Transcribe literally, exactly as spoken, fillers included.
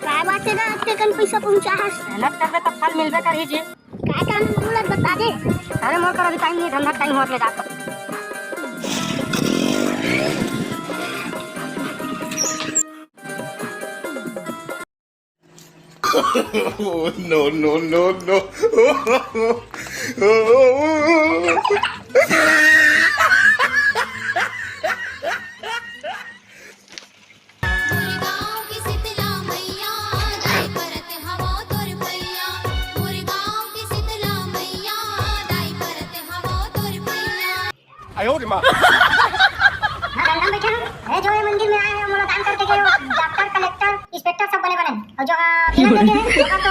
काय बात हे गा, अतेकन पइसा पहुंचा हस? मेहनत करबे त फल मिलबे करही जी। काय काम हे मोला बता दे। अरे मोर कर अभी टाइम नहीं हे, धंधा टाइम होत ले जात। No, no, no, no। Mormugao की शीतला मैया, दाई परत हवो तोर पैया। मुरगांव की शीतला मैया, दाई परत हवो तोर पैया। आयो रे माँ। हाँ, गंगा में बैठे हैं। अरे, जो ये मंदिर में आए हैं, मोला दान करके गए हो, डॉक्टर, कलेक्टर, इंस्पेक्टर सब बने बने। और जो, हाँ, बिना देखे हैं, ओकर तो